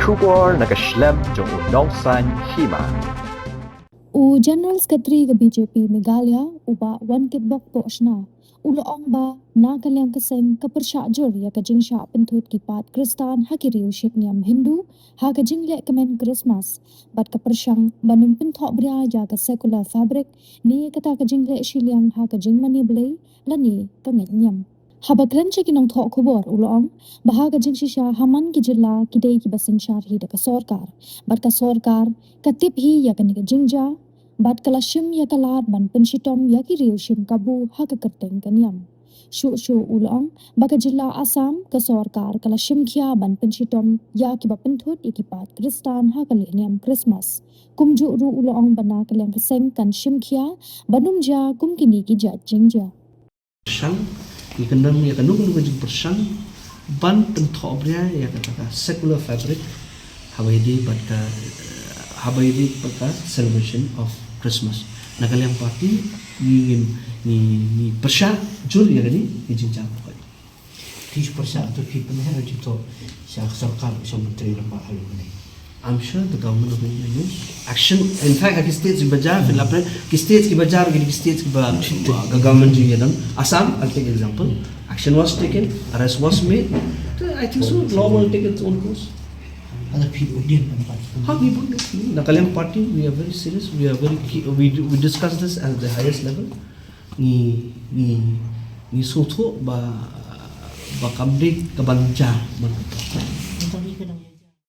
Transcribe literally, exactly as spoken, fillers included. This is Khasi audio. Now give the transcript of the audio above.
Khubor na ka shlem jong u Nongsaiñ Hima. U General Secretary ka B J P Meghalaya, u Bah Wankitbok Pohshna, u la ong ba na ka liang ka seng ka pyrshah jur ïa ka jingshah pynthut ki paid Khristan ha ki riew shit niam Hindu ha ka jingleh kmen Christmas, bad ka pyrshang ban ym pynthohbria ïa ka secular fabric ne kata ka jingleh shiliang ha ka jingmane Blei lane ka ngeit niam. Haba kren sha ki nongthoh khubor, u la ong ba ha ka jingshisha ha man ki jylla ki dei kiba synshar hi da ka sorkar, bad ka sorkar ka tip hi ïa kane ka jingjia, bad ka la shim ïa ka lad ban pynshitom ïa ki riew shim kabu ha ka kyrteng ka niam. Shuh shuh u la ong ba ka jylla Assam, ka sorkar ka la shim khia ban pynshitom ïa kiba pynthut ïa ki paid Khristan ha ka leh niam Christmas. Kumjuh ruh u la ong ba na ka liang ka seng kan shim khia ban ym jia kum kine ki jait jingjia. Pyrshang, ngi kyndem ïa kano kano ka jingpyrshang ban pynthohbria ïa kata ka secular fabric haba ïadei bad ka, eh, haba ïadei bad ka celebration of Christmas. Na ka liang party ngi, ngi, ngi, ngi pyrshah jur ïa kane ka jingjia. Phi pyrshah to phi pynher jingthoh sha sorkar, sha Myntri Rangbah ha lade. I'm sure the government of India knows. Action, in fact, ha ki states kiba jia, phi la pyrshah, ki states kiba jia, ki states kiba, uh, government jong ngi don. Assam, I'll take example. Action was taken, arrest was made. I think so, law will take its own course. Ada phi u dien kan pat. Ha, we would, na ka liang party, we are very serious. We are very, ke- we, we discuss this at the highest level. Ngi, ngi, ngi sngewthuh ba, ba kam dei ka ban jia ban.